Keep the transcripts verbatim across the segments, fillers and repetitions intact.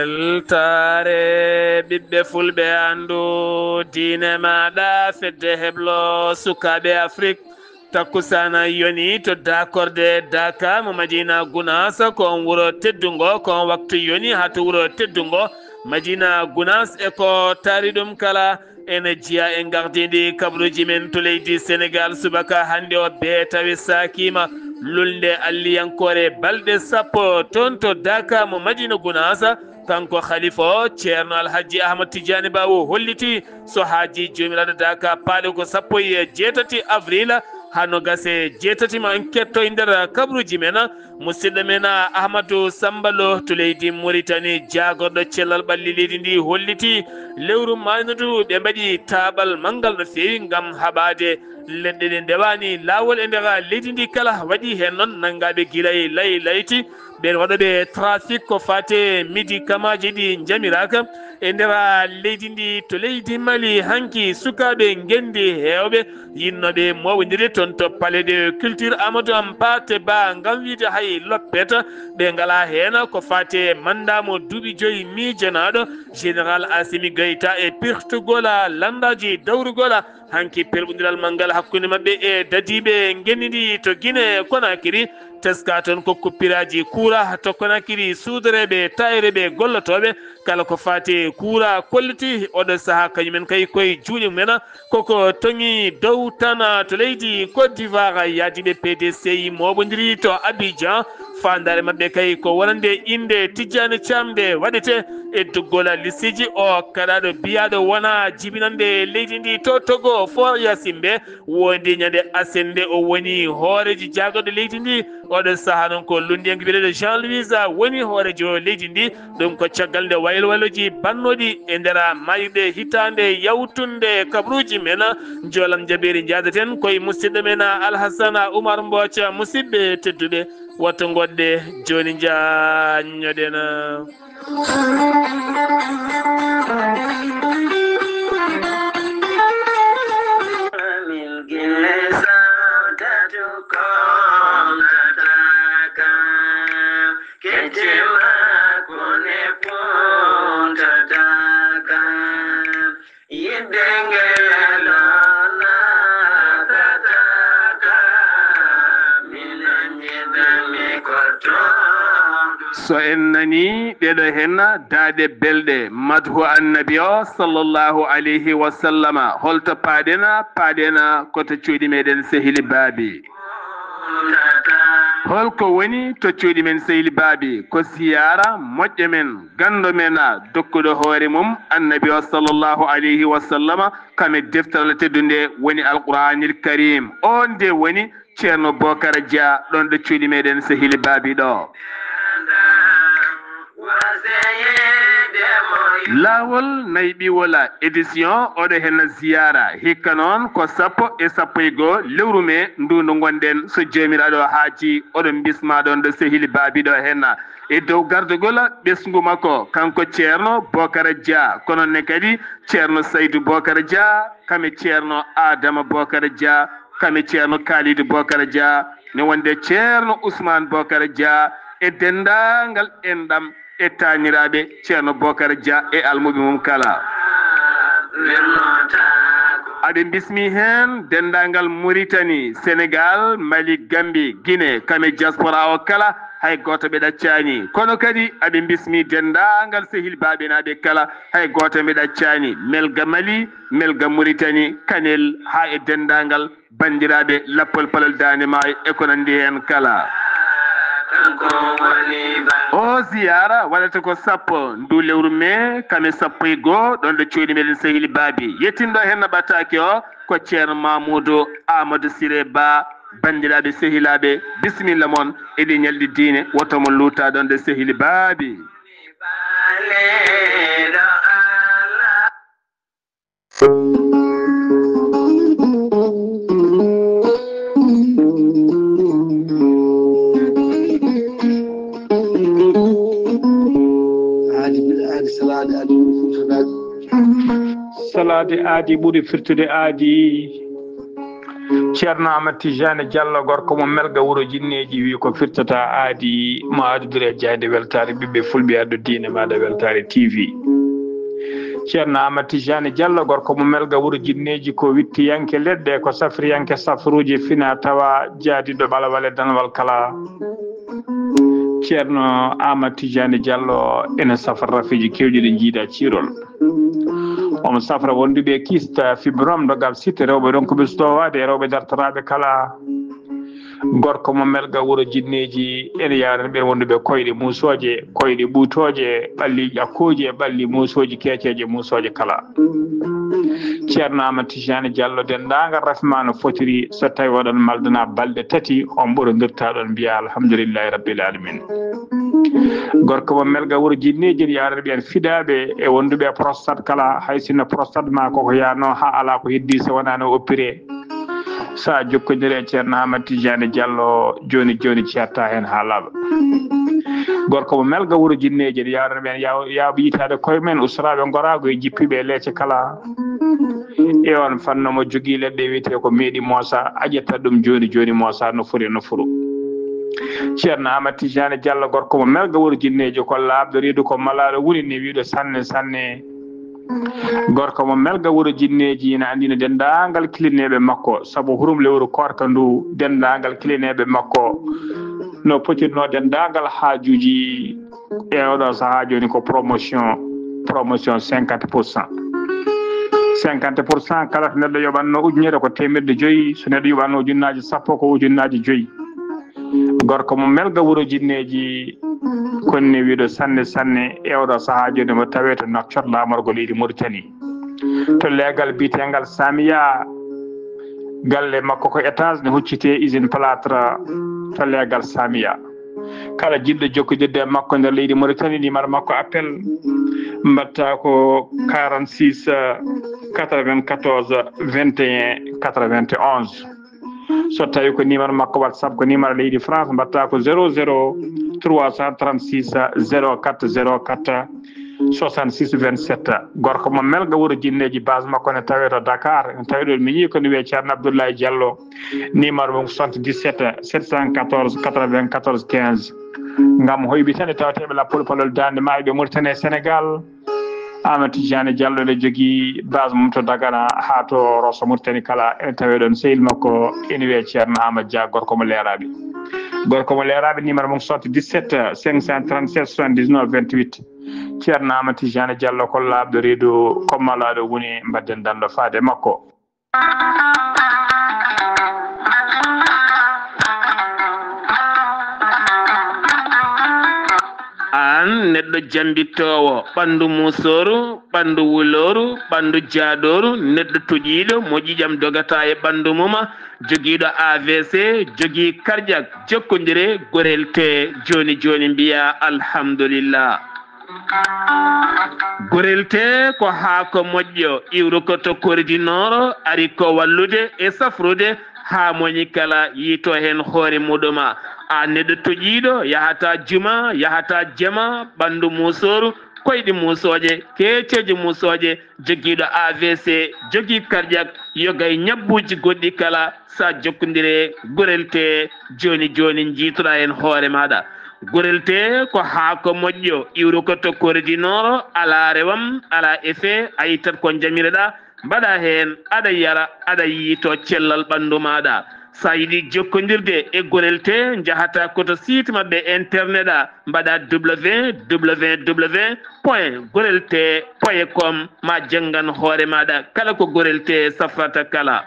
Weltaare ɓiɓɓe fulɓe, anndu diine maaɗa, fedde heblo sukaaɓe Afrik. Takkusaana yoni to Dakorde Daka mo Madina Gunaas, ko on wuro teddungo, ko on waktu yoni haa to wuro teddungo Madina Gunaas, e ko taari ɗum kala. Ene jeyaa e ngardiindi kabaruuji men to leydi Senegaal, subaka hannde o bee tawi saakiima lulnde alliyankoore balɗe sappo toon to Daka mo Madina Gunaas. Kanko Khalifa o, Ceerno Alhaji Ahmad Tidiane Ba, o holliti so haaji Joomiraaɗo Daka paaɗo ko sappo e jeetati avril haa noogaas e jeetati ma en ketto e nder kabaruuji men. Musidɗo men Ahmadou Samba Lo to leydi Mauritanie, jaagorɗo cellal ɓalli leydi ndi, holliti lewru maaynudu ɓe mbaɗi taaɓal manngal no feewi ngam haɓaade leɗɗe ɗe ndewaani laawol e nder leydi ndi kala. Waɗi heen noon nanngaaɓe gila e lay layti, ɓeen waɗooɓe trafic ko faati e médicamentji ɗi njamiraaka e nder leydi ndi. To leydi Mali hanki, sukaaɓe ngenndi heewɓe yinnooɓe mooɓondirde toon to Palais de Culture Amadou Hampâté Bâ ngam wiyde hay loppet ɓe ngalaa heen. Ko faati e manndaa mo duuɓi joyi miijanaaɗo Général Assimi Goïta e pirtugol lanndaaji dawrugol hanki pelɓondiral manngal hakkunde maɓɓe e dadiiɓe ngenndi ndi to Guinée Conakry. Teskaa toon ko kuppiraaji kuura to Conakry, suudoreeɓe, taayreeɓe, gollotooɓe, kala ko faati e kuura kolliti oɗo sahaa kañumen kay koye juuɗe mumen. Koko toŋi dow tan to leydi Côte d'Ivoire, yahdiiɓe P D C I mooɓondiri to Abidjan. Faandaare maɓɓe kay ko wonande innde Tijjaani Caam nde waɗete e duggol listeeji. O kaɗaaɗo biyaaɗo wona jibinande leydi ndi to Togo, Faure Gnassingbé, wondi ñande aset nde o woni hooreejo jaagorɗe leydi ndi. Oɗo sahaa noon ko lunndiyanke biyeteeɗo Jean Louis woni hooreejo leydi ndi. Ɗum ko caggal nde waylo waylooji bannooɗi e nder maayirɗe hitaande yawtunde kabaruuji men. Njoolam jabeeri njaadaten koye musidɗo men Alhassana Oumar Mbooca. Musidɓe tedduɓe, woto ngoɗɗe jooni, njaanñoɗen. Min Guinée sawtata ko tataka, kecce makko ne puntataka. Yiɗde ngelo natataka, miɗo jiɗmi ko toon. So en nanii ɗeɗo henna daaɗe belɗe, madhu annabi o, sallallahu alayhi wa sallama, holto paaɗen? Paaɗen ko to cuuɗi meɗen sehili Baabi. Holko woni to cuuɗi men sehili Baabi? Ko ziyaara moƴƴo men, ganndo men, dokkuɗo hoore mum annabi o, sallallahu alayhi wa sallama, kam e deftere Allah teddunde woni Alquraanil Kariim. O nde woni Ceerno Bokara Dia, ɗoon ɗo cuuɗi meɗen sehili Baabi ɗo. Laawol Nayi Ɓiwola, édition, oɗo henna ziyaara. Hikka noon ko sappo e sappo e goo lewru mee ndu ndu ngonɗen. So Joomiraaɗo haaji, oɗo bismaa ɗoon ɗo sehili Baabi ɗo henna. E dow gardagol ɓesngu makko, kanko Ceerno Bokara Dia, kono ne kadi Ceerno Saydu Bokara Dia, kam e Ceerno Adama Bokara Dia, kam e Ceerno Kaalidu Bokara Dia, ne wonde Ceerno Usmaan Bokara Dia e denndaangal enɗam e taaniraaɓe Ceerno Bokara Dia e almuɓe mum kala. Aɓe bismi heen denndaangal Muritani, Senegaal, Mali, Gambi, Gine, kam e diaspora o kala, hay gooto ɓe ɗaccaani. Kono kadi aɓe bismi denndaangal sehilbaaɓe naaɓe kala, hay gooto ɓe ɗaccaani. Melga Mali, Melga Muritani, Kanel, haa e denndaangal banndiraaɓe Lappol Palol Daande Maayo e ko nanndi heen kala. O ziyaara waɗata ko sappo ndu lewru mee, kam e sappo e goo, ɗoon ɗo cuuɗi meɗen sehili Baabi. Yettinɗo heen no ɓataake o ko Ceerno Mamoudou Amadou Siré Ba. Banndiraaɓe sehilaaɓe, bisimilla mon e ɗi ñalɗi diine, woto mon luuta ɗoon ɗo sehili Baabi. Aadi ɓuri aadi, salaade aadi ɓuri firtude aadi. Salaade aadi ɓuri firtude aadi. Ceerno Amat Tijani Diallo, gorko mo Melga, wuro Jinneeji, wi ko firtata aadi mo adudure jayde weltaare ɓiɓɓe fulɓe, addu diine maaɗa weltaare T V. Ceerno Amat Tijani Diallo, gorko mo Melga, wuro Jinneeji, ko wittiyanke leɗɗe, ko safriyanke safruuji fina tawa, jaadiɗo ɓalawale danwal kala. Ceerno Amat Tijani Diallo ene safra rafiiji kewɗi ɗi jiida ciirol. Omo safra wonduɓe kista fibrome dogal sitte, rewɓe ronkuɓe sutowaade e rewɓe dartoraaɓe kala. Gorko mo Melga, wuro Jinneeji, ene yaarani ɓeen wonduɓe koyɗe muusooje, koyɗe ɓuutooje, ɓalli ƴakkooje, ɓalli muusooji keeceeje, muusooje kala. Ceerno Amat Tijani Diallo, denndaangal rafi ma no fotiri, so tawi oɗon maldana balɗe tati, on ɓurondirta ɗon mbiya alhamdulillahi rabbil alamin. Gorko mo Melga, wuro Jinneeji, ene yaarani ɓeen fidaaɓe e wonduɓe e prostate kala, hay sinno prostate ma koko yaano ha ala ko heddi so wonano oppire. Sa jokkondire e Ceerno Amat Tijani Diallo, joni joni ceerta hen ha laaɓa. Gorko mo Melga, wuro Jinneeji, ene yaarani ɓeen yaw-, yaaɓe yitaade koye men, ustoraaɓe ngoraago e jippiiɓe e leece kala. E on fanno mo jogii leɗɗe wiyetee ko meeɗi moosa, a ƴetta ɗum jooni jooni moosa no foti no furu. Ceerno Amat Tijani Diallo, gorko mo Melga, wuro Jinneeji, ko laaɓɗo reedu, ko malaaɗo woni ne wiiɗo sanne sanne. Gorko mo Melga, wuro Jinneeji, ina anndino denndaangal kilineeɓe makko, sabu hurum lewru koorka ndu, denndaangal kilineeɓe makko no potirno denndaangal haajuuji. E oɗo sahaa jooni ko promotion, promotion cinquante pour cent. Cinquante pour cent, kala to neɗɗo yoɓatno ujunere ko teemeɗɗe joyi, so neɗɗo yoɓatno ujunnaaji sappo ko ujunnaaji joyi. Gorko mo Melga, wuro Jinneeji, konni wiiɗo sanne sanne, e oɗo sahaa jooni mo tawee to Nouakchott, laamorgo leydi Mauritanie. To leegal biyeteegal Samiya, galle makko ko étage ne huccitee usine plâtre to leegal Samiya. Kala jiɗɗo jokkodirde e makko nder leydi Mauritanie, numéro makko appel mbaɗta ko quarante-six quatre-vingt-quatorze vingt et un quatre-vingt-onze. So tawi ko numéro makko WhatsApp, ko numéro leydi France, mbaɗta ko zéro zéro trois cent trente-six zéro quatre zéro quatre soixante-six vingt-sept. Gorko mo Melga, wuro Jinneeji, base makko ne tawee to Dakar. Ne tawee ɗo mi yii ko ne wiyee Ceerno Abdoulaye Diallo. Numéro mum soixante-dix-sept sept cent quatorze quatre-vingt-quatorze quinze. Ngam hoyɓe tan e tawateeɓe lappol palol daande maayo ɓe Mauritanie e Sénégal. Amat Tijani Diallo ne jogii base mum to Dagana haa to Rosso Mauritanie kala, ene tawee ɗon sehil makko ene wiyee Ceerno Amat Dia, gorko mo Leeraaɓe. Gorko mo Leeraaɓe, numéro mum soixante-dix-sept cinq cent trente-sept soixante-dix-neuf vingt-huit. Ceerno Amat Tijani Diallo ko laaɓɗo reedu, ko malaaɗo woni, mbaɗden dando faade makko. Aan neɗɗo jambittoowo, ɓanndu muusooru, ɓanndu wulooru, ɓanndu jaadooru, neɗɗo toƴiiɗo mo ƴiiƴam dogata e ɓanndu mum, jogiiɗo A V C, jogii karƴak, jokkondire, gorel tee jooni jooni, mbiyaa alhamdulillah. Gorel tee ko haako moƴƴo, iwruko to Kori du Nord, ari ko wallude e safrude haa moñi kala yiito heen hoore muɗum. Aan neɗɗo toƴiiɗo, yahataa juma, yahataa jama, ɓanndu muusooru, koyɗi muusooje, keeceeje muusooje, jogiiɗo A V C, jogii karƴak, yoga e ñabbuuji goɗɗi kala, sa jokkondire gorel tee jooni jooni, njiitoɗaa heen hoore maaɗa. Gorel tee ko haako moƴƴo, iwruko to Kori du Nord, alaa rewam, alaa effet, a ittat ko njamiroɗaa, mbaɗaa heen, aɗa yara, aɗa yiito cellal ɓanndu maaɗa. Sa yiɗi jokkondirde e gorel tee, njahataa ko to site maɓɓe internet a, mbaɗaa W W W point gorel tee point com, ma janngan hoore maaɗa kala ko gorel tee safrata kala.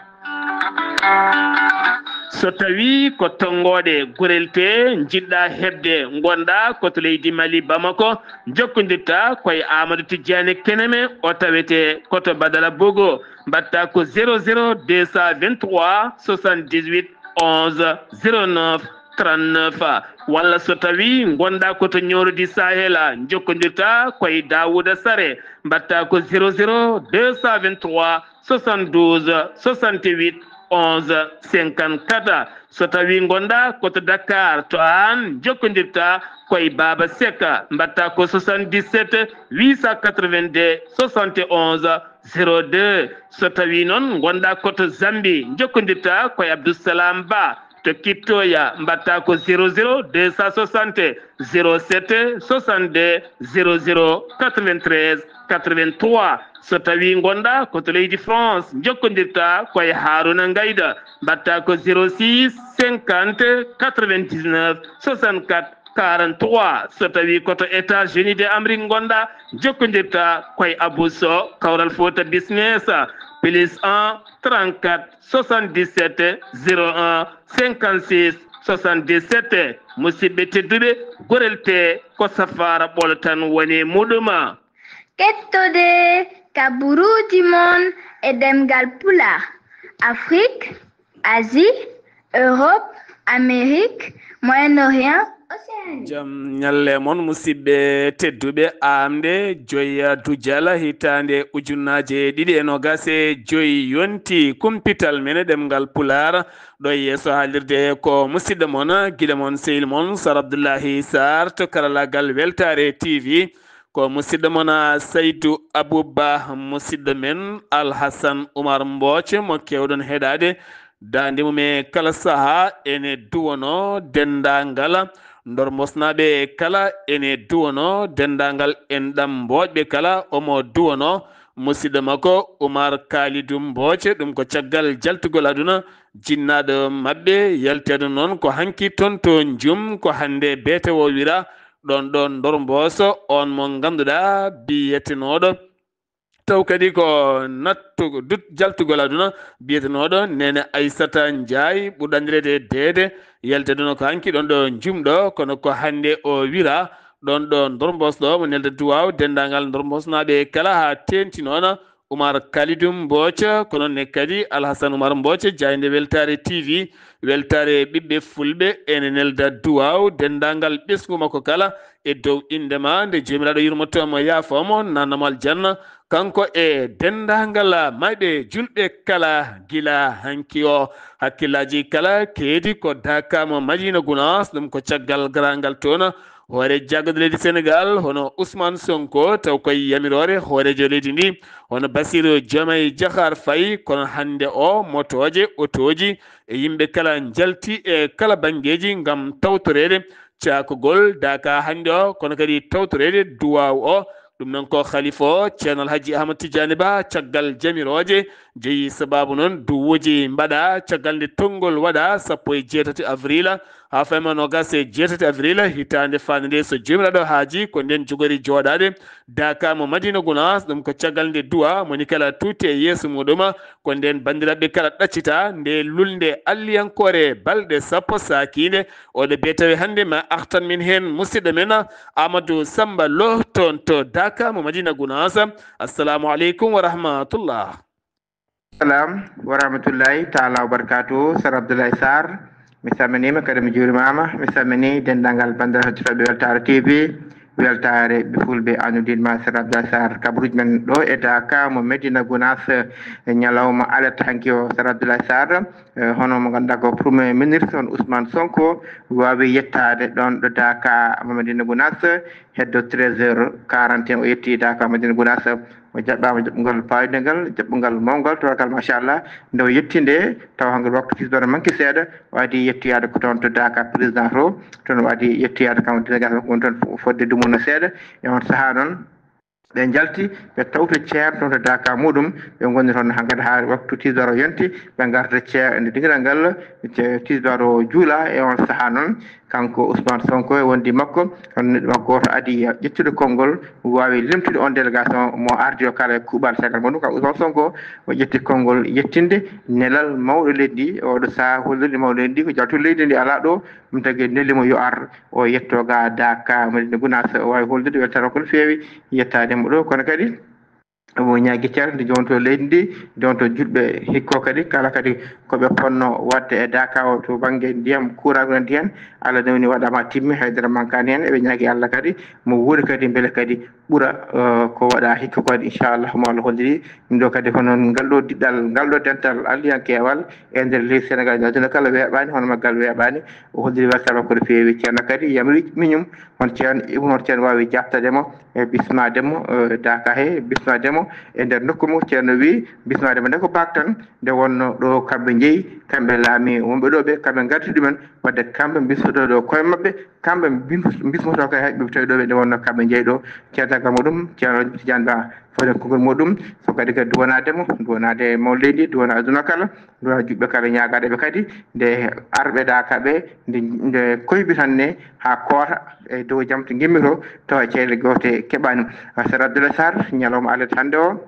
So tawii ko tonngooɗe gorel tee njiɗɗaa heɓde, ngonɗaa ko to leydi Mali, Bamako, njokkondirtaa ko e Amadou Tidiane Keneme, o tawetee ko to Badala Bogo, mbaɗtaa ko zéro zéro deux cent vingt-trois soixante-dix-huit onze zéro neuf trente-neuf. Walla so tawii ngonɗaa ko to Ñooro di Sahel, njokkondirtaa ko e Daouda Sare, mbaɗtaa ko zéro zéro deux cent vingt-trois soixante-douze soixante-huit onze cinquante-quatre. So tawii ngonɗaa ko to Dakar, to aan njokkondirtaa ko e Baaba Seck, mbaɗtaa ko soixante-dix-sept huit cent quatre-vingt-deux soixante et onze zéro deux. So tawii noon ngonɗaa ko to Zambie, njokkondirtaa ko e Abdou Salam Ba to Kittoya, mbaɗtaa ko zéro zéro deux cent soixante zéro sept soixante-deux zéro zéro quatre-vingt-treize quatre-vingt-trois. So tawii ngonɗaa ko to leydi France, njokkondirtaa ko e Harouna Ngayda, mbaɗtaa ko zéro six cinquante quatre-vingt-dix-neuf soixante-quatre quarante-trois. So tawii ko to États-Unis de Amérique ngonɗaa, njokkondirtaa ko e Abou Sow, Kawral Fouta Business, plus un trente-quatre soixante-dix-sept zéro un cinquante-six soixante-dix-sept. Musidɓe tedduɓe, gorel tee ko safaara ɓolo tan woni muɗum. Kettode kaburuuji mon e ɗemngal Pulaar, Afrique, Asie, Europe, Amérique, Moyen-Orient, Océanie. Jam ñalle mon, musidɓe tedduɓe. Aamde joya dujala hitaande ujunnaaje ɗiɗi e noogaas e joy yonti kumpital men e ɗemngal Pulaar. Ɗo e yeeso haalirde ko musidɗo mon, giɗo mon, sehil mon, Sar Abdullahi Sarr to karalaagal Weltaare T V. Ko musidɗo mon, Saydu Abou Ba, musidɗo men Alhasan Umar Mbooc, mo keewɗon heɗaade daande mum e kala sahaa, ene duwono denndaangal Ndormbosnaaɓe kala, ene duwono denndaangal enɗam Mboocɓe kala, omo duwono musidɗo makko Umar Kalidou Mbooc. Ɗum ko caggal jaltugol aduna jinnaaɗo maɓɓe, yalti aduna noon ko hanki toon to Njum, ko hannde beete o wira. Ɗoon ɗoon Ndormbos, oon mo ngannduɗaa biyetenooɗo, taw kadi ko nattu-, dut-, jaltugol aduna, biyetenooɗo Neene Aysata Njaay, ɓurɗo anndireede e Deede, yalti aduna ko hanki ɗoon ɗo Njum ɗo, kono ko hannde o wira. Ɗoon ɗo Ndormbos ɗo, mo nelda duwaaw denndaangal Ndormbosnaaɓe kala haa teeŋti noon Umar Kalidou Mbooc, ko noon ne kadi Alhasan Umar Mbooc, jaaynde Weltaare T V, Weltaare ɓiɓɓe Fulɓe, ene nelda duwaaw denndaangal ɓesngu makko kala e dow innde ma, nde Joomiraaɗo yurmoto mo, yaafoo mo, naatna mo aljanna, kanko e denndaangal maayɓe juulɓe kala gila hanki o. Hakkillaaji kala keedi ko Daaka mo Madiina Gunaas, ɗum ko caggal garaangal toon. Hoore jaggude leydi Senegaal, hono Ousmane Sonko, taw koye yamiroore hooreejo leydi ndi, hono Bassirou Diomaye Diakhar Faye, kono hannde o motooje, otooji e yimɓe kala njalti e kala banngeeji ngam tawtoreede caakugol Daaka hannde o, kono kadi tawtoreede duwaaw o. Ɗum noon ko Khalifa o, Ceerno Alhaji Ahmad Tidiane Ba, caggal jamirooje, jeyi sabaabu noon duwuuji mbaɗa, caggal nde tonngol waɗa sappo e jeetati avril, haa fayma noogaas e jeetati avril hitaande faande nde, so Joomiraaɗo haaji, ko ndeen jogori jooɗaade Daaka mo Madiina Gunaas. Ɗum ko caggal nde duwa mo ni kala tuuti e yeeso muuɗum, ko ndeen banndiraaɓe kala ɗaccita nde lulnde alliyankoore balɗe sappo saakiinde. Oɗo bee tawi hannde ma artan min heen musidɗo men Amadou Samba Lo toon to Daaka mo Madiina Gunaas. Assalamu aleykum wa rahmatullah. Salam wa rahmatullahi taala wa barakatuhu. Sar Abdoulaye Sarr, mi salminiima kadi mi juurimaama. Mi salmini denndaangal banndiraaɓe heɗotooɓe Weltaare T V, Weltaare ɓe Fulɓe, anndude ma Sar Abdoulaye Sarr, kabaruuji men ɗo e Daaka mo Medina Gounass, e ñalawma alet hanki o, Sar Abdoulaye Sarr, e, hono mo ngannduɗaa ko Premier Ministre, hono Ousmane Sonko, waawi yettaade ɗoon ɗo Daaka mo Medina Gounass, heddo treize heures quarante et un o yetti Daaka mo Medina Gounass. O jaɓɓaama jaɓɓungol paayde ngal, jaɓɓungal mawngal, tabarkalla, machallah. Nde o yetti nde, taw hanngal waktu tisbaar manki seeɗa, o adi yettoyaade ko toon to Daaka président to, toon o adi yettoyaade kam délégation ko woni toon fo-, fodde dumunna seeɗa. E on sahaa noon, ɓe njalti, ɓe tawti ceerno toon to Daaka muɗum, ɓe ngoni toon hankadi haa waktu tisbaar o yonti, ɓe ngarta cee-, nde dingiral ngal, ce-, tisbaar o juula. E on sahaa noon, kanko Ousmane Sonko e wondi makko, hono neɗɗo makko gooto adi ƴettude konngol, waawi limtude on délégation mo ardi o kala e kuuɓal caggal muɗum. Kanko Ousmane Sonko o ƴetti konngol yettinde nelal mawɗo leydi ndi, oɗo sahaa hollirde mawɗo leydi ndi ko jaltuɗo leydi ndi alaa ɗo, ɗum tagi neli mo yo ar o yetto ga Daaka Madina Gounass, o waawi hollude weltaare makko no feewi yettaade mo ɗo. Kono kadi omo ñaagi ceerno nde jonto leydi ndi, jonto juulɓe hikko kadi, kala kadi ko ɓe ponno waɗde e Daaka o to bannge ndiyam, courant ko nanndi heen, Allah newni waɗaama timmi, haydara mankaani heen. Eɓe ñaagi Allah kadi mo wuuri kadi, mbele kadi ɓura ko waɗa hikka ko waɗi, inchallah, mo Allah holliri. Ɗum ɗo kadi ko noon ngal ɗo diɗɗal, ngal ɗo dental alliyankeewal e nder leydi Sénégal e aduna kala weeɓaani, hono maggal weeɓaani. O holliri weltaare makko no feewi. Ceerno kadi yamri miñum, hono ceerno, hono ceerno waawi jaabtade mo e bismaade mo, daka he bismaade mo e nder nokku mo. Ceerno wi bismaade mo nde ko baak tan, nde wonno ɗo kamɓe njeyi, kamɓe laami wonɓe ɗo ɓe, kamɓe ngarti ɗumen, wadde kamɓe mbistoto ɗo koye maɓɓe, kamɓe mbis-, mbismoto kay hay ɓe tawi ɗo ɓe, nde wonno kamɓe njeyi ɗo. Ceerno Tagal mo ɗum, Ceerno Tidiane Ba, fawde konngol muɗum, so kadi kadi duwanaade mo, duwanaade mawleydi, duwana aduna kala, duwana juɓɓe kala, ñaagaade ɓe kadi, nde arɓe daka ɓe, nde, nde koybi tan ne haa koota e dow jam to ngimmi to, tawa ceede goote keɓaani. Sar Abdoulaye Sarr, ñalawma alet hannde o,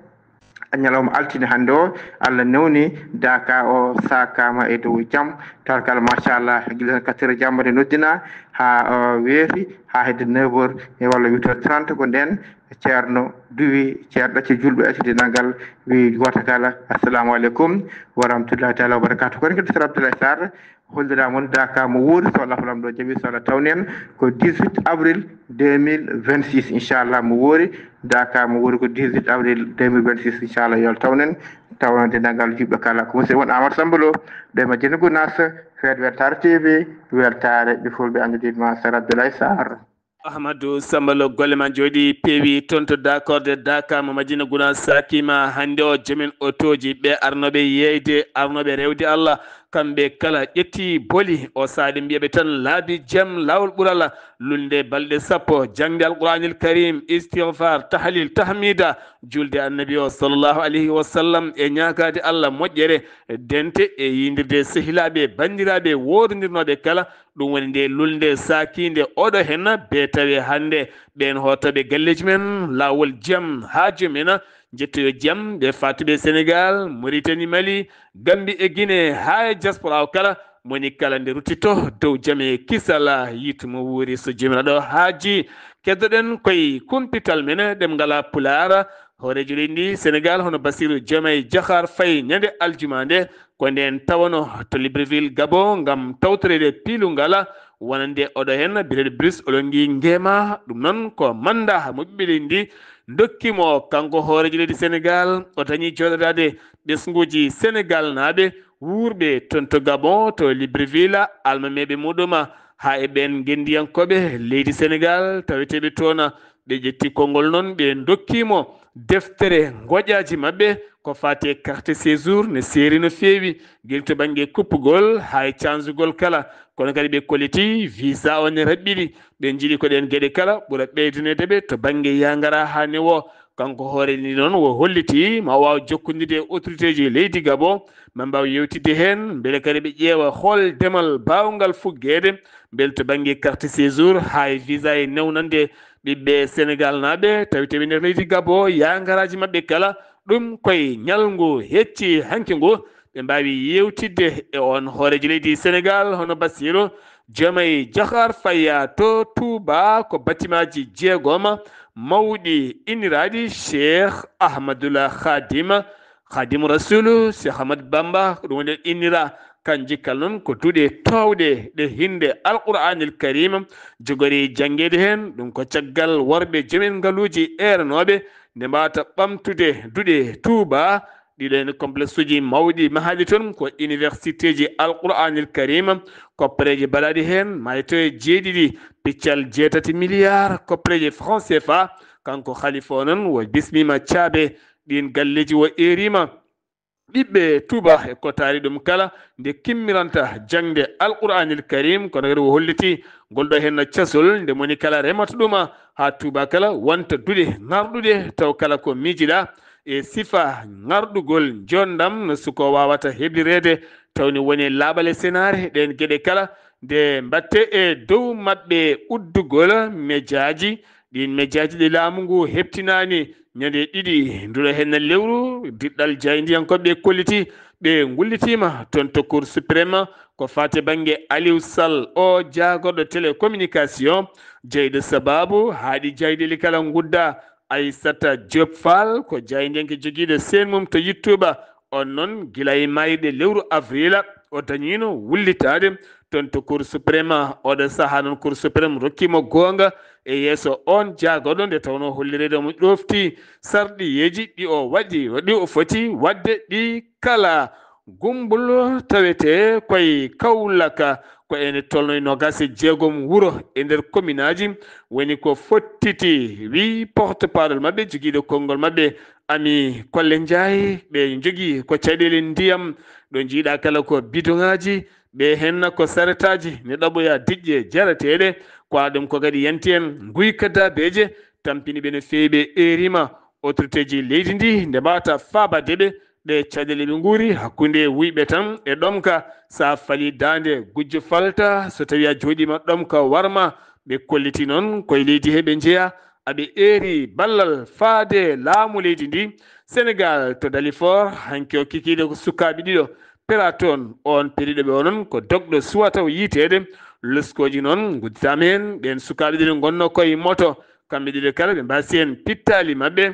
ñalawma altine hannde o, Allah newni daka o, saakaama e dow jam. Tawarkalla, machallah, gila tan quatre heures jamma nde noddina haa, o, weeti, haa hedde neuf heures e walla huit heures trente, ko ndeen ceerno duwi, ceerno ɗacci julɓe, acci dendagal, wi gooto kala, assalamu aleykum wa rahmatullahi taala wa barakatuh. Kono kadi, Sar Abdoulaye Sarr, hollira mon daka mo woori, so Allah fulam ɗo jaɓi, so Allah tawni en, ko dix-huit avril deux mille vingt-six, inchallah, mo woori. Daka mo woori ko dix-huit avril deux mille vingt-six, inchallah, yo Allah tawnen, tawna dendagal juɓɓe kala. Ko musidɗo mon Amadou Samba Lo, ɗo e Madina Gounass, feet weltaare T V, weltaare ɓe fulɓe anndude ma Sar Abdoulaye Sarr. Ahmadou Samba Lo, golle ma njooɗi peewi toon to Dakorde Daka mo Madina Gounass, saakima hannde o, joomen otooji ɓe arnooɓe yeeyde, arnooɓe rewde Allah, kamɓe kala ƴetti boli o, saade mbiyaɓe tan laabi jam, laawol ɓural, lulnde balɗe sappo, jaŋde Alquraanil Karim, istighfar, tahlil, tahmida, julde Annabi o sallallahu alayhi wa sallam e ñaagaade Allah moƴƴere, dente e yiyndirde sehilaaɓe, banndiraaɓe, woorondirnooɓe kala. Ɗum woni nde lulnde saakiinde oɗo heen bee tawi hannde ɓeen hootooɓe galleeji men, laawol jam haa joom en, njettoyo jam, ɓe faatuɓe Senegaal, Moritani, Mali, Gambi e Gine, haa e diaspora o kala, moni kala nde ruttito dow jam e kisal, yiitu mo wuuri so Joomiraaɗo haaji. Keddoɗen koye kumpital men ɗemngal Pulaar, hooreejo leydi ndi Senegaal, hono Bassirou Diomaye Diakhar Faye, ñande aljuma nde, ko ndeen tawano to Libreville, Gabon, ngam tawtoreede piilungal wonande oɗo heen biyeteeɗo Brice Oligui Nguema. Ɗum noon ko mannda mo ɓiɓɓe leydi ndi ndokki mo, kanko hooreejo leydi Senegaal. O dañi jooɗodaade ɓesnguuji Senegaal naaɓe wuurɓe toon to Gabon, to Libreville, almameeɓe muɗum, haa e ɓeen ngenndiyankooɓe leydi Senegaal taweteeɓe toon. Ɓe ƴetti konngol noon, ɓe ndokki mo deftere ngoƴaaji maɓɓe ko faati e carte séjour, ne seeri no feewi, gila to bannge kuppugol haa e canjugol kala. Kono kadi ɓe kolliti visa o ne raɓɓiɗi. Ɓe njiɗi ko ɗeen geɗe kala ɓura ɓeydaneede ɓe to bannge yangara haa newo. Kanko hoore ni noon o holliti ma o waaw jokkondirde e autoritéji leydi Gabon, ma mbaaw yewtidde heen, mbele kadi ɓe ƴeewa hol demal baawngal fuggeede, mbele to bannge carte séjour haa e visa e newnande ɓiɓɓe Senegaal naaɓe taweteeɓe nder leydi Gabon, yaangaraaji maɓɓe kala. Ɗum koye ñalngu hecci hanki ngu, ɓe mbaawi yewtidde e oon hooreejo leydi Senegaal, hono Bassirou Diomaye Diakhar Faye to Touba, ko batimaaji jeegom mawɗi inniraaɗi Cheikh Ahmadoul Khadim, Khadimu Rasulu, Cheikh Ahmad Bamba, ko ɗum woni innira. Kanji kala noon ko duɗe toowɗe ɗe hinnde Alqur'aanil Kariim jogori janngeede heen. Ɗum ko caggal worɓe joomen ngaluuji eeranooɓe nde mbaawata ɓamtude duɗe Touba. Ɗiɗo heen complexeji mawɗi mahaaɗi toon ko universitéji Alqur'aanil Kariim, koppareeje baɗaaɗi heen maayo to e jeeɗiɗi piccal jeetati milliard koppareeje franc C F A. Kanko halifa o noon o bismiima caabe ɗiin galleeji, o eeriima ɓiɓɓe Touba e kotaari ɗum kala nde kimmiranta jaŋde Alqur'aanil Kariim. Kono kadi o holliti ngol ɗo heen casol nde moni kala remata ɗum haa Touba kala wonta duɗe ŋarɗuɗe, taw kala ko miijiɗa e sifa ŋarɗugol njonndam no suko waawata heɓireede, taw ne woni laaɓal e senaare ɗeen geɗe kala nde mbaɗte e dow maɓɓe uddugol mejaaji. Ɗiin mejaaji ɗi laamu ngu heɓtinaani ñande ɗiɗi nduɗo heen lewru, diɗɗal jaayndiyankooɓe kolliti ɓe ngullitiima toon to Cour suprême ko faati bannge Aliou Sall o jaagorɗo télécommunication, jeyɗo sabaabu haa ɗi jaayndeeji kala ngudda. Aissata Diop Fall ko jaayndiyanke jogiiɗo seen mum to YouTube. On noon, gila e maayde lewru avril, o dañiino wullitaade toon to Cour suprême. Oɗo sahaa noon, Cour suprême rokkiimo goonga, e yeeso oon jaagorɗo, nde tawnoo hollireede omo ɗoofti sarɗiyeeji ɗi o waɗi, ɗi o foti waɗde ɗi kala. Gumbul tawetee koye Kawlaka, ko ene tolno e noogaas e jeegom wuro e nder kominaaji woni ko fottiti, wi porte-parole maɓɓe, jogiiɗo konngol maɓɓe, Ami Kolle Njaay. Ɓe njogii ko caɗeele ndiyam, ɗo njiiɗaa kala ko bidoŋaaji, ɓe henna ko saretaaji ne ɗaɓɓoya diƴƴe jarateeɗe, ko ɗum ko kadi yanti en. Nguy ka daabeeje tampini ɓe no feewi, ɓe eerima autorité ji leydi ndi nde mbawata faabade ɓe, ɗe caɗeele ɓe nguuri hakkunde wuyɓe tan e ɗomka. Sa fali daande gujjo falta, so tawi a jooɗima ɗomka warma. Ɓe kolliti noon koye leydi he ɓe njeya, aɓe eeri ballal faade laamu leydi ndi. Senegal to Dalifort, hanki o kikiiɗe ko sukaaɓe ɗiɗo pera toon. On periɗo ɓe onon ko dogɗo suwa taw yiiteede. Loskooji noon ngudditaama heen. Ɓeen sukaaɓe ɗiɗo ngonnoo koye moto. Kamɓe ɗiɗo kala ɓe mbaasi heen pittaali maɓɓe.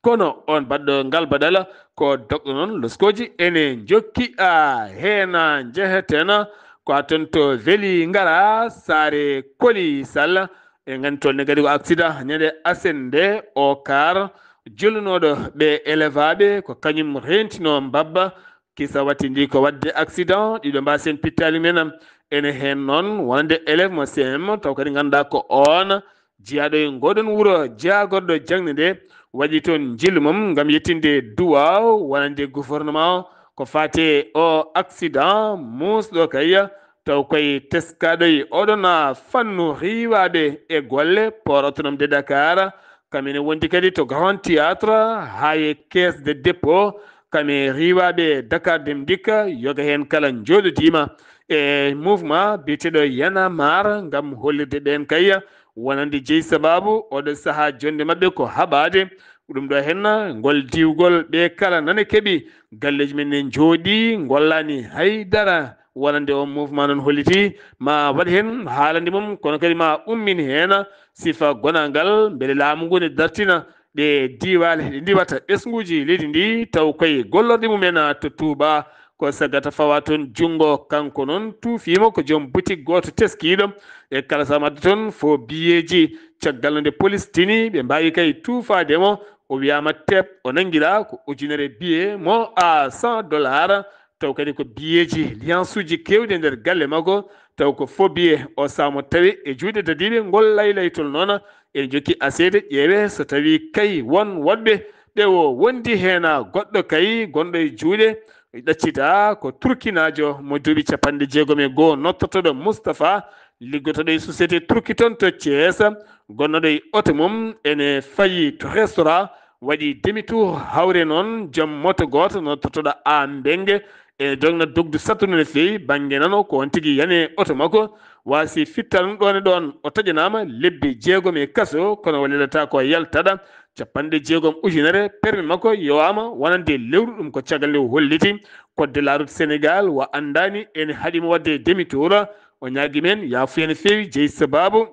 Kono on baɗɗo ngal baɗala ko dogɗo noon loskooji ene njokki a heena njehetena ko a toon to Veli Ngara Saare Koli Sall. E nganndi toon ne kadi ko accident ñande asen nde o kaar jolunooɗo ɓe élève aɓe ko kañum rentinoo mbabba. Kisa watti ndi ko waɗde accident, ɗiɗo mbasen pittaali men. Ene heen noon wonande élève mo C M, taw kadi ngannduɗaa ko oon jiyaaɗo e ngoɗon wuro jaagorɗo jaŋde nde, waɗi toon njillu mum ngam yettinde duwaaw wonande gouvernement o ko faate o accident muusɗo kay, taw koye teskaaɗo e oɗon fannu riiwaaɓe e golle port autonome de Dakar. Kam ene wondi kadi to Grand Théâtre haa e Caisse de Dépôt, kam e riiwaaɓe Dakar Dem Dikk, yoga heen kala njooɗodiima e mouvement biyeteeɗo Y'en a marre ngam hollirde ɓeen kay wonande jeyi sabaabu oɗo sahaa jonde maɓɓe ko haɓaade. Ɗum ɗo heen ngol diwgol ɓe kala nana keɓi galleeji men ne njooɗi ngollaani hay dara. Wonande o mouvement noon holliti ma waɗ heen haalande mum, kono kadi ma ummin heen sifa gonangal, mbele laamu ngu ne dartina ɗe diiwaale ɗe ndiwata ɓesnguuji leydi ndi, taw koye gollorɗe mumen to Touba. Ko sagata fawa toon junngo, kanko noon tuufiima ko joom boutique gooto teskiiɗo e kala samadde toon fo biyeeji. Caggal no nde police tini, ɓe mbaawi kay tuufaade mo, o wiyaama teep, o nanngiraa ko ujunere biye mo à cent dollars. Taw kadi ko biyeeji, liansuuji keewɗi e nder galle makko, taw ko fo biye. O saamo tawi e juuɗe dadiiɓe ngol laylaytol noon, ene jokki aseede, ƴeewe so tawi kay won woɗɓe ɓe o wondi heen, goɗɗo kay gonɗo e juuɗe ɗaccita ko turkinaajo mo duuɓi capanɗe jeegom e goo, nottotoɗo Moustapha, liggotoɗo e société turki toon to Thiès, gonnoɗo e oto mum ene fayi to restaurant, waɗi demi tour, hawre noon joom moto gooto nottotoɗo a Mbenge, ene dogna dogdu sattudu no feewi bannge nano, ko on tigi yani e oto makko, waasi fittaandu ɗoon e ɗoon. O taƴanaama lebbi jeegom e kaso, kono o lelata ko yaltaɗa capanɗe jeegom ujunere, permis makko yowaama wonande lewru. Ɗum ko caggal nde o holliti code de la route Sénégal, wa anndaani ene haɗi mo waɗde demi tour. O ñaagi men yaafuya no feewi jeyi sabaabu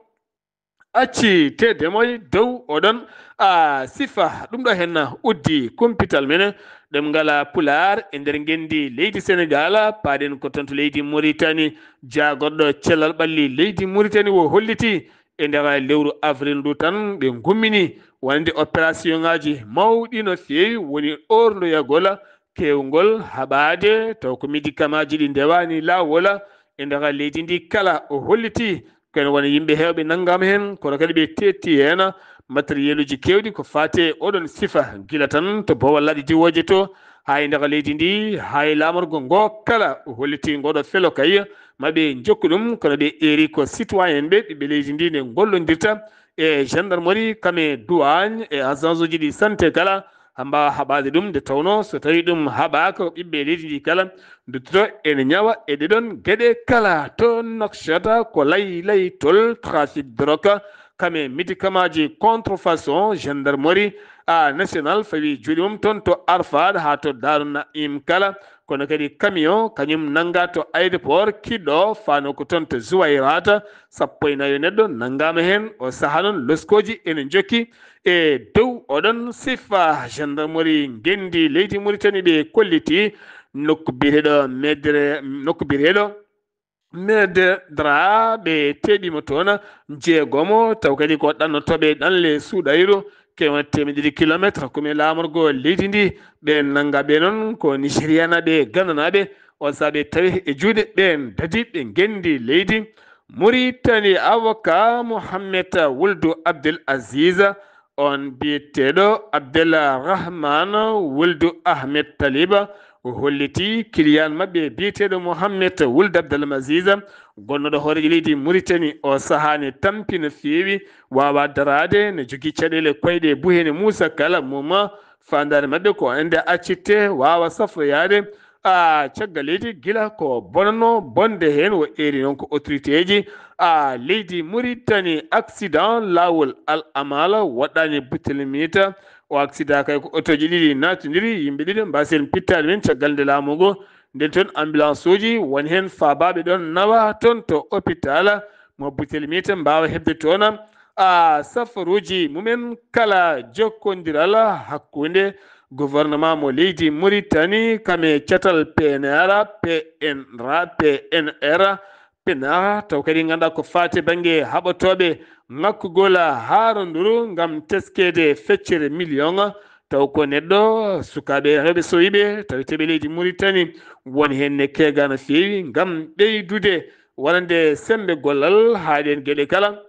acci te demoy dow oɗon a sifa. Ɗum ɗo heen uddi kumpital men ɗemngal Pulaar e nder ngenndi leydi Senegaal. Paaɗen ko toon to leydi Muritani, jaagorɗo cellal ɓalli leydi Muritani o holliti e nder lewru avril ndu tan ɓe ngummini wonande opération ŋaaji mawɗi no feewi, woni orndoyagol keewngol haɓaade, taw ko médicament ji ɗi ndewaani laawol e nder leydi ndi kala. O holliti ko ene wona yimɓe heewɓe nanngaama heen, kono kadi ɓe teetti heen matériel uji keewɗi ko faati e oɗon sifa, gila tan to boowal laaɗe diwooje to, haa e nder leydi ndi, haa e laamorgo ngo kala. O holliti ngoɗo felo kay, ma ɓe njokku ɗum, kono ɓe eeri ko citoyen ɓe, ɓiɓɓe leydi ndi nde ngollondirta e gendarmerie, kam e douane, e agence uji ɗi santé kala, haa mbaawa haɓaade ɗum, nde tawnoo so tawii ɗum haɓaaka, ɓiɓɓe leydi ndi kala nduttoto ene ñawa e ɗee ɗoon geɗe kala. To Nouakchott, ko laylaytol trafic drogue, kam e médicament ji contrefaçon, gendarmerie a national fawi juuɗe mum toon to Arfat haa to Daaru Naim kala, kono kadi camion kañum nannga to aéroport Kiɗɗo, faano ko toon to Zuwayrata, sappo e nayo neɗɗo nanngaama heen. O sahaa noon loskooji ene njokki e dow oɗon sifa. Gendarmerie ngenndi leydi Muritani ɓe kolliti nokku biyeteeɗo Medre, nokku biyeteeɗo Mededra ɓe teɓima toon jeegomo, taw kadi ko ɗannotooɓe ɗanle suuɗayru, ke wona teemedde ɗiɗi kilometre, hakkunde laamorgo leydi ndi, ɓe nannga ɓe noon ko Nigerianaaɓe, Gananaaɓe, on sahaa ɓe tawi e juuɗe ɓeen dadiiɓe ngenndi leydi Muritani. Avocat Mohammed Wuldu Abdel Aziz, on biyeteeɗo Abdel Rahman Wuldu Ahmed Taliba, o holliti kiliyaan maɓɓe biyeteeɗo Mohammed Wuldu Abdel Aziz, gonnooɗo hooreejo leydi Muritani. O sahaa ne tampi no feewi, waawaa daraade, ne jogii caɗeele koyɗe buhene Muusa kala mum. Faandaare maɓɓe ko ende accite, waawa safroyaade a caggal leydi, gila ko bonannoo bonde heen, o eeri noon ko autorité ji a leydi Muritani. Accident laawol Al Amala waɗɗaani Butele Miita. O accident kay ko otooji ɗiɗi naatondiri, yimɓe ɗiɗo mbaasi heen pittaali men caggal nde laamu ngo. Nden toon ambulance uji woni heen faabaaɓe ɗoon nawa toon to hôpital mo Butele Miita mbaawa heɓde toon a safaruuji mumen kala. Jokkondiral hakkunde gouvernement mo leydi Muritani kam e catal P N R, P N R, P N R, P N R, taw kadi ngannduɗaa ko faati bannge haɓotooɓe ŋakkugol haaronduru ngam teskeede feccere million, taw ko neɗɗo, sukaaɓe rewɓe sowiiɓe, taweteeɓe leydi Muritani, woni heen ne keegaa no feewi ngam ɓeydude wonande semmbe gollal haa ɗeen geɗe kala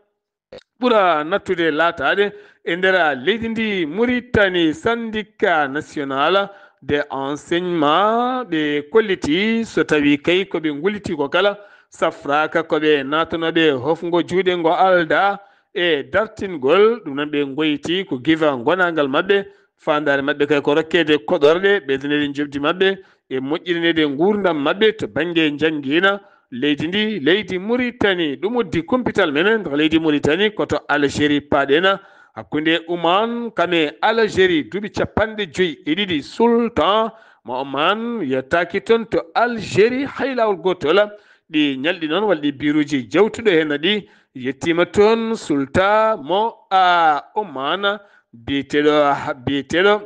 ɓura nattude laataade e nder leydi ndi. Muritani, Syndicat National de Enseignement, ɓe kolliti so tawii kay ko ɓe ngulliti ko kala safraaka, ko ɓe naatanooɓe hofngo juuɗe ngo aldaa e dartingol. Ɗum noon ɓe ngoyti ko giva ngonaangal maɓɓe. Faandaare maɓɓe kay ko rokkeede koɗorɗe, ɓeydaneede njoɓdi maɓɓe e moƴƴineede nguurndam maɓɓe to bannge njanngiina leydi ndi, leydi Muritani. Ɗum uddi kumpital men nder leydi Muritani ko to Algérie paaɗen, hakkunde Oman kam e Algérie, duuɓi capanɗe joyi e ɗiɗi sultan mo Oman yettaaki toon to Algérie hay laawol gootol. Ɗi ñalɗi noon walla ɗi biiruuji jawtuɗo heen ɗi yettiima toon, sultan mo a Oman biyeteeɗo, biyeteeɗo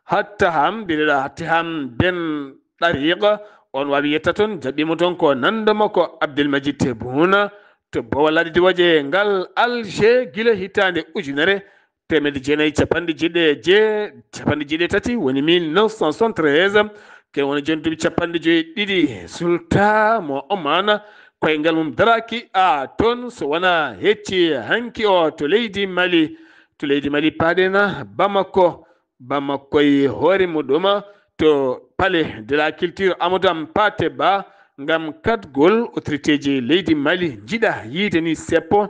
Hattaham, biyeteeɗo Hattaham Ben Ɗariiqa, on waawi yetta toon, jaɓɓiima toon ko nanndo makko Abdelmajid Tebboune, to Bowal Laaɗe Diwaaje ngal Alger gila hitaande ujunere teemedde jeenayi capanɗe jeeɗiɗi e jee-, capanɗe jeeɗiɗi e tati, woni mille neuf cent soixante-treize, ke wona jooni duuɓi capanɗe joyi e ɗiɗi, sultan mo Oman, koyngal mum daraaki a toon, so wonaa hecci hanki o to leydi Mali. To leydi Mali paaɗen Bamako, Bamako e hoore muɗum to Palais de la Culture Amadou Hampâté Bâ ngam kaɗgol autorité ji leydi Mali njiɗa yiide ni seppo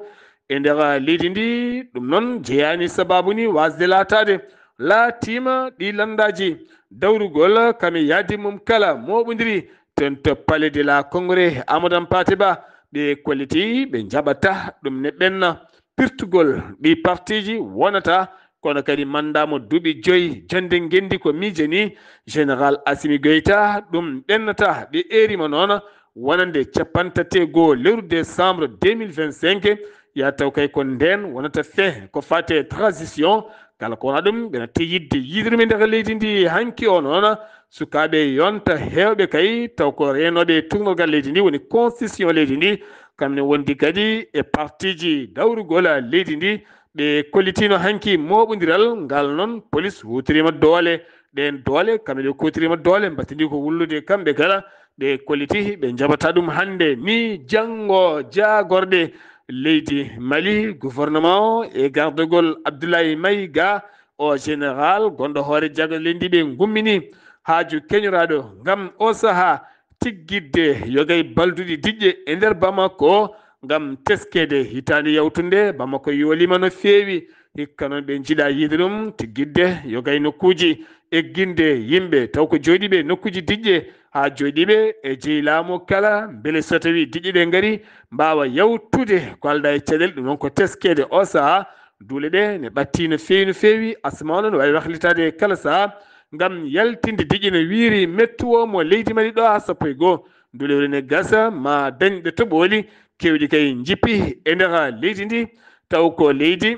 e nder leydi ndi. Ɗum noon jeyaani, sabaabu ni waasde laataade laatiima ɗi lanndaaji dawrugol kam e yaadi mum kala mooɓondiri toon to Palais de la Congrès Amadou Hampâté Bâ. Ɓe kolliti ɓe njaɓata ɗum ne ɓenna pirtugol ɗi partiji wonata, kono kadi mandat mo duuɓi joyi, jonnde ngenndi ko miijani Général Assimi Goïta, ɗum ɓennata. Ɓe eeriima noon wonande capanɗe tati e goo lewru décembre deux mille vingt-cinq, ya taw kay ko ndeen wonata fee ko faati e transition. Kala ko wona ɗum, ɓe natti yiɗde yiidirmi nder leydi ndi hanki o noon. Sukaaɓe yonta heewɓe kay, taw ko reenooɓe tuugnorgal leydi ndi, woni constitution leydi ndi, kam ne wondi kadi e partiji dawrugol leydi ndi. Ɓe kollitino hanki mooɓondiral ngal noon, police huutoriima doole, ɗeen doole, kamɓe ɓe kuutoriima doole, mbattindi ko wullude kamɓe kala. Ɓe kolliti ɓe njaɓata ɗum hannde ni janngo jaagorɗe leydi Mali, gouvernement o e gardagol Abdoulaye Maïga, o général gonɗo hoore jaagorɗe leydi ndi ɓe ngummini haaju keñoraaɗo ngam o sahaa tiggitde yogay balduɗi diƴƴe e nder Bamako ngam teskeede hitaande yawtunde. Bamako yooliima no feewi, hikka noon ɓe njiɗa yiide ɗum tiggitde yogay nokkuuji egginde yimɓe, taw ko jooɗiiɓe nokkuuji diƴƴe haa jooɗiiɓe e jeyi laamu kala, mbele so tawii diƴƴe ɗe ngari mbaawa yawtude ko aldaa e caɗeele. Ɗum noon ko teskeede o sahaa. Duule ɗe ne ɓattii no feewi, no feewi. Asama o noon waawi wahlitaade kala sahaa ngam yaltinde diƴƴe no wiiri mettuwo mo leydi Mali ɗo haa sappo e goo. Duule ɗe ne gasa ma dañ ɗe toɓooli keewɗi kay njippi e nder leydi ndi, taw ko leydi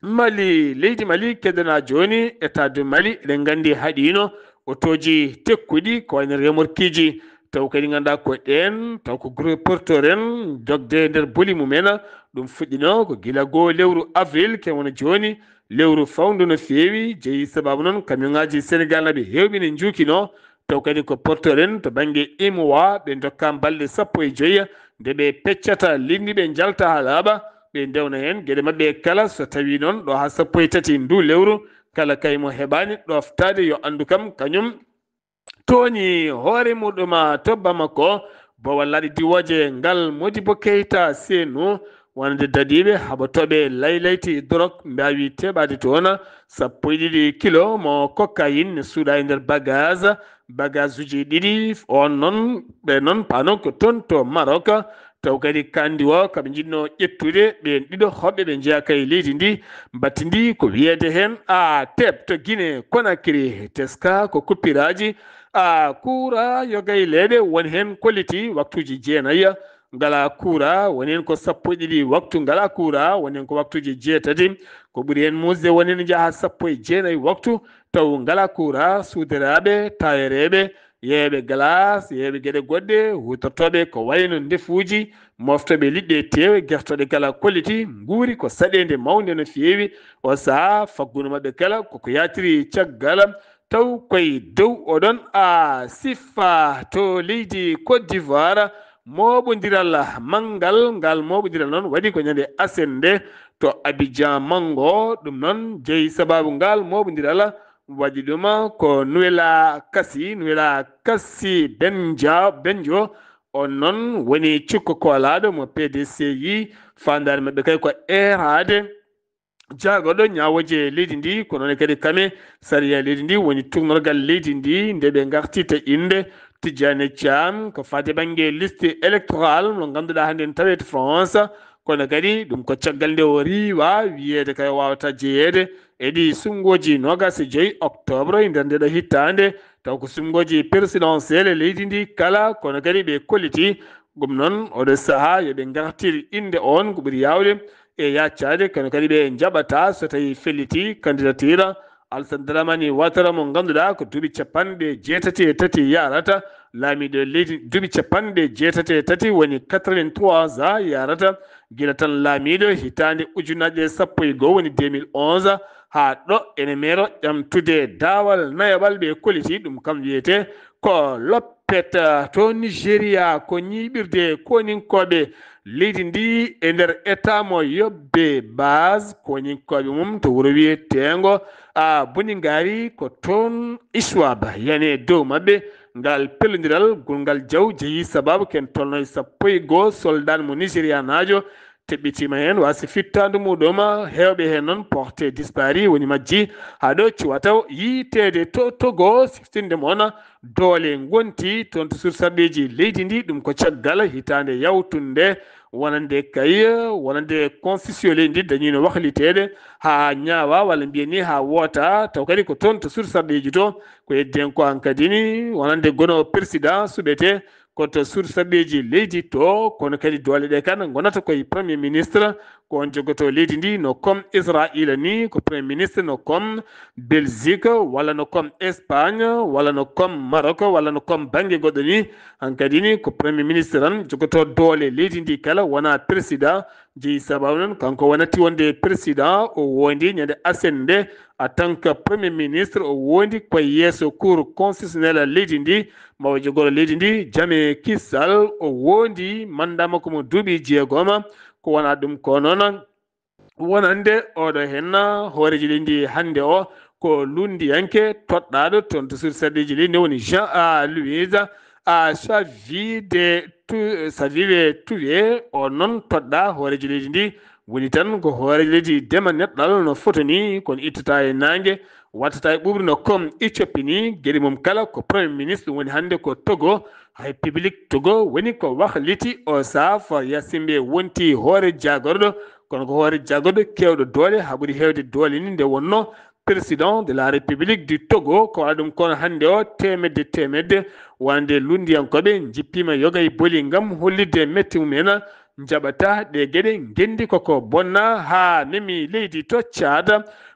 Mali, leydi Mali keddana jooni, état du Mali, eɗen nganndi haɗiino otooji tekkuɗi, ko wayno remorkiiji Taw kadi ngannduɗaa ko ɗeen, taw ko groupe porteur en, jogde nder boli mum en. Ɗum fuɗɗino ko gila goo lewru avril, ke wona jooni, lewru fawndu no feewi, jeyi sababu noon camion ŋaaji Senegal naɓe heewɓe ne njuukino. Taw kadi ko porteur en to bannge imowa, ɓe ndokka balɗe sappo e joyi nde ɓe peccata linndi, ɓe njalta haa laaɓa, ɓe ndewna heen geɗe maɓɓe kala. So tawii noon ɗo haa sappo e tati ndu lewru, kala kay mo heɓaani ɗoftaade yo anndu kam kañum tooñi hoore muɗum to Bamako. Bowal laaɗe diwooje ngal Modibo Keita Senu, wonande daɗiiɓe haɓotooɓe laylayti dorog mbaawi teɓaade toon sappo e ɗiɗi kilo mo cocaïne ne suuɗa e nder bagage, bagage uji ɗiɗi. On noon, ɓe noon paano ko toon to Maroc. Taw kadi kandi o kaɓe njiɗno ƴettude ɓeen ɗiɗo hoɓɓe ɓe njeyaa kay leydi ndi, mbattindi ko wiyeede heen a teb to Guinée Conakry, teska ko kuppiraaji a kuura yogay leeɗe, woni heen kolliti waktuuji jeenayi ngala kuura, woni heen ko sappo e ɗiɗi waktu ngala kuura, woni heen ko waktuuji jeetati ko ɓuri heen muusde, woni heen njaha sappo e jeenayi waktu taw ngala kuura, suuderaaɓe, tayereeɓe, yeeyɓe galas, yeeyɓe geɗe goɗɗe, huutortooɓe ko wayno ndefuuji, moftooɓe liɗɗe e teewe, gertooɗe kala kolliti, nguuri ko saɗeende mawnde no feewi. O sahaa faggudu maɓɓe kala koko yaatiri caggal, taw koye dow oɗon a sifa to leydi Côte d'Ivoire, mooɓondiral manngal, ngal mooɓondiral noon waɗi ko ñande aset nde to Abidjan Mango. Ɗum noon jeyi sababu ngal mooɓondiral waɗi ɗum ko Nuwela Kasi, Nuwela Kasi Benja, Benjo. On noon woni cukko koolaaɗo mo P D C yi, faandaare maɓɓe kay ko eeraade jaagorɗo ñaawooje leydi ndi, ko noon kadi kame sariya leydi ndi woni tuugnorgal leydi ndi, nde ɓe ngartirta innde Tijjani Thiam ko faade bannge liste électorale mo ngannduɗaa hannde ne tawee to France. Kono kadi ɗum ko caggal nde o riiwa wiyeede kay o waawata jeyeede e ɗi suɓngooji noogaas e joy octobre e nder ndeɗo hittaande, taw ko suɓngooji présidentielle leydi ndi kala, kono kadi ɓe kolliti ɗum noon oɗo sahaa yo ɓe ngartir innde on ko ɓuri yaawde e yaccaade, kono kadi ɓe njaɓata so tawi felliti candidature Alassane Dramane Ouattara mo ngannduɗaa ko duuɓi capanɗe jeetati e tati yarata laamiiɗo leydi, duuɓi capanɗe jeetati e tati woni quatre-vingt-trois ans yarata gila tan laamiiɗo hitaande ujunnaje sappo e goo woni deux mille onze haa ɗo ene meero ƴamtude daawal nayaɓal ɓe kolliti ɗum kam wiyete ko loppet to Nigeria ko ñiiɓirde koninkooɓe leydi ndi e nder état mo yobbe base koninkooɓe mum to wuro wiyeteengo a Buningari ko toon Iswaba yani e dow maɓɓe. Ngal pellondiral gulngal jaw jeyi sababu ken tolno e sappo e goo soldat mo Nigerianaajo teɓɓitiima heen waasi fittaandu muɗum heewɓe heen noon porté disparu woni majji haa ɗo ciwata yiiteede to Togo siftinde moona doole ngonti toon to sursarɗeeji leydi ndi ɗum ko caggal hitaande yawtunde wonande kay wonande constitution leydi ndi dañiino wahliteede haa ñaawa walla mbiyen ni haa woota taw kadi ko toon to sursarɗeeji to ko heddi heen ko hankadi ni wonande gono président suɓete ko to sursarɗeeji leydi to kono kadi doole ɗe kan ngonata koye premier ministre ko on jogoto leydi ndi no comme Israila ni ko premier ministre no comme Belgique walla no comme Espagne walla no comme Maroc walla no comme bannge goɗɗo ni hankadi ni ko premier ministre tan jogoto doole leydi ndi kala wona président jeyi sababu noon kanko wonati wonde président o wondi ñande aset nde en tant que premier ministre o wondi koye yeeso cour constitutionnel leydi ndi mawo jogoro leydi ndi jame kissal o wondi mandat makko mo duuɓi jeegoma ko wona ɗum ko noon wonande oɗo henna hoorejo leydi ndi hannde o ko lunndiyanke toɗɗaaɗo toon to sursarɗeeji leydi ndi woni Jean a Louise a Savide Savide Touye o noon toɗɗa hoorejo leydi ndi woni tan ko hoorejo leydi dema neɗɗal no fotoni kono ittata e naange wattata e ɓuuɓri no comme Éthiopie ni geɗe mum kala ko premier ministre ɗum woni hannde ko Togo république Togo woni ko wahliti o saafo yasimbe wonti hoore jagorɗo kono ko hoore jagorɗo kewɗo doole haa ɓuri heewde doole ni nde wonno président de la république du Togo ko waɗa ɗum kono hannde o temedde temedde wonande lunndiyankooɓe njippiima yoga e boli ngam hollitde mette mum en njaɓata ɗe geɗe ngenndi koko bonna haa memi leydi to Tchad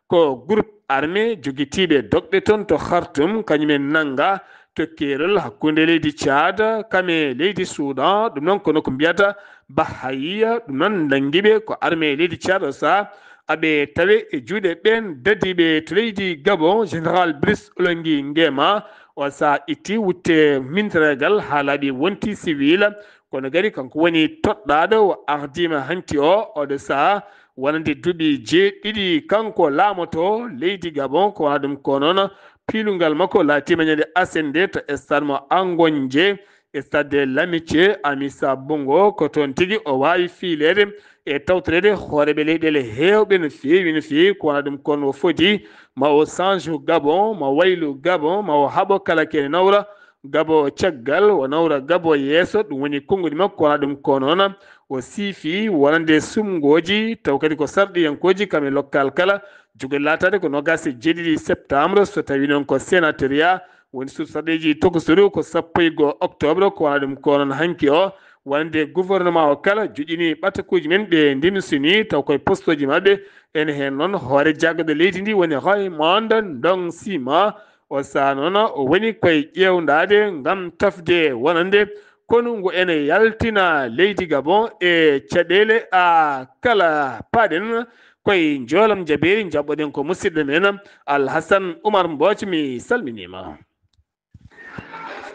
ko groupe armé jogitiiɓe dogɓe toon to Khartoum kañum en nannga tokkeerol hakkunde leydi Tchad kam e leydi Soudan. Ɗum noon kono ko mbiyata Bahayiya, ɗum noon nanngiiɓe ko armée leydi Tchad o saha aɓe tawe e juuɗe ɓeen dadiiɓe to leydi Gabon. Général Brice Oligui Nguema o saha itti wutte mintireegal haa laaɓi wonti civil. Kono kadi kanko woni toɗɗaaɗo o ardiima hanki o oɗo saha wonande duuɓi jeeɗiɗi kanko laamoto leydi Gabon. Ko wona ɗum ko noon piilungal makko laatiima ñande asende to stade mo Angonje, stade de l'amitié Amissa Bongo. Ko toon tigi o waawi fiileede e tawtoreede hooreeɓe leyɗeele heewɓe no feewi no feewi. Ko wona ɗum kono o foti ma o change Gabon, ma waylu Gabon, ma o haɓo kala kene nawra Gabo caggal, o nawra Gabo yeeso, ɗum woni konnguɗi makko, wona ɗum ko noon. O siifi wonande sumngooji, taw kadi ko sarɗiyankooji kam e lokkal kala, jogori laataade ko noogaas e jeeɗiɗi septembre, so tawii noon ko sénatariat, woni suudu sarɗiiji tokosuru ko sappo e goo octobre, ko wona ɗum ko noon hanki o, wonande gouvernement o kala joƴƴini ɓatakuuji men ɓe ndimsini, taw koye postooji maɓɓe, ene heen noon hoore jaggaɗo leydi ndi woni Raymond Ndong Sima, o saha noon o woni koye ƴeewndaade ngam tafde wonande konu ngu ene yaltina leydi Gabon e caɗeele a kala. Paaɗen koye njoolam jabeeri, njaɓɓoɗen ko musidɗo men Alhasan Umar Mbooc, mi salminiima.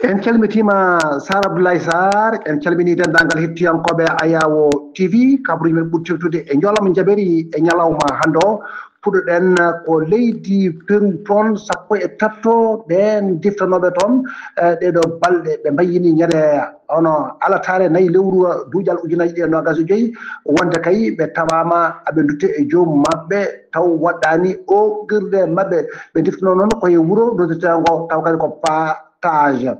En calmitiima Sar Abdoulaye Sarr, en calminii denndaangal hettiyankooɓe Ayawo T V, kabaruuji men ɓuri teftude e njoolam jabeeri e ñalawma hannde o. Puɗɗoɗen ko leydi Peru, toon sappo e tato ɓeen diftanooɓe toon, eh, ɗee ɗoo balɗe ɓe mbayyini ñande hono alataare nayi lewru duuƴal ujunaaji ɗiɗi e noogaas e joy, wonde kay ɓe tawaama aɓe ndutte e joomum maɓɓe, taw waɗɗaani oogirde maɓɓe. Ɓe diftanoo noon ko e wuro noddirteengo taw kadi ko Patage.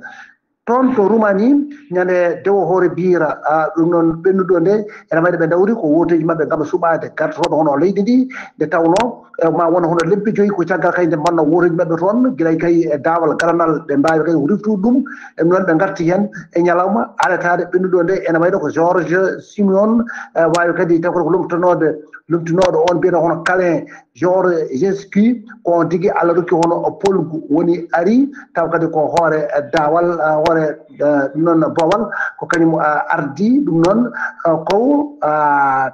Toon to Roumanie, ñande dewo hoore biira, ah, ɗum noon ɓennuɗo nde, ene wayde ɓe ndawri ko wooteeji maɓɓe ngam suɓaade gartotooɗo hono leydi ndi, nde tawnoo, eh, ma won hono leppi joyi ko caggal kay nde mbanno wooteeji maɓɓe toon, gila kay e daawal garanal ɓe mbaawi kay ko reftude ɗum. E ɗum noon ɓe ngarti heen e ñalawma alataade ɓennuɗo nde, ene wayde ko Georges Simeone, eh, waawi kadi taw ko lomtanoode, lomtinooɗo on mbiyetee hono Calin Georgescu, ko on tigi Allah rokki hono polgu woni ari, taw kadi ko hoore, eh, daawal, eh, hoore, eh, ɗum noon bowal, ko kañum, eh, ardi ɗum noon, eh, ko, ah,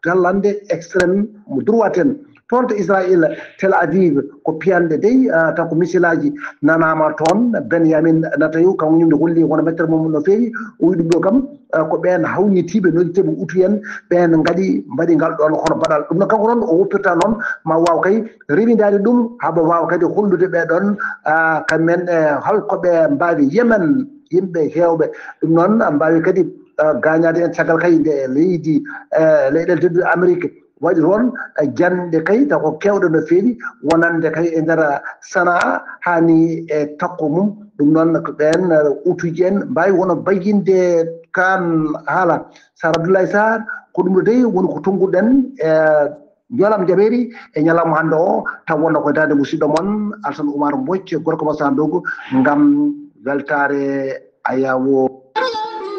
gallande extrême droite en. Toon to Israël, Tel Aviv, ko piyanɗe dey, ah, taw ko misilaaji nanaama toon. Benyamin Netanyahu, kanko ñum ne holli wona mettere mum no feewi. O wi ɗum ɗo kam, ah, ko ɓeen hawnitiiɓe nodditeeɓe hutu en, ɓeen ngaɗi, mbaɗi ngal ɗoon hono baɗal. Ɗum noon kanko noon o woppirta noon, ma waaw kay rewindaade ɗum, haa ɓe waawa kadi hollude ɓee ɗoon, ah, kamɓe men, eh, hol ko ɓe mbaawi Yemen, yimɓe heewɓe. Ɗum noon mbaawi kadi, ah, gaañaade en caggal kay nde leydi, eh, leyɗeele tedduɗe Amerik waɗi toon, eh, jannde kay taw ko keewɗe no feewi wonande kay e nder Sana'a, haa ni e takko mum. Ɗum noon ko ɓeen, eh, hutuuji en mbaawi hono bayyinde kaan haala. Sar Abdoulaye Sarr, ko ɗum ɗo dey woni ko tonnguɗen, eh, njoolam jabeeri e ñalawma hannde o, taw wonno ko daande musidɗo mon Alsan Oumar Mbodj, gorko mo Sandogo, ngam weltaare Ayawo.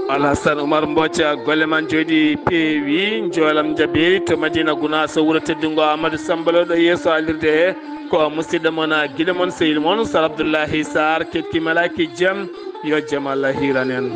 Alhasan Oumar Mbodj, golle ma njooɗi peewi, njoolam jabeeri to Madina Gunaas, wuro teddungo Amadou Samba Lo ɗo yeeso alirde he. Ko musidɗo mon, giɗo mon, sehil mon, Sar Abdoulaye Sarr, ketki malaaki jam, yo jam Allah hiiran en.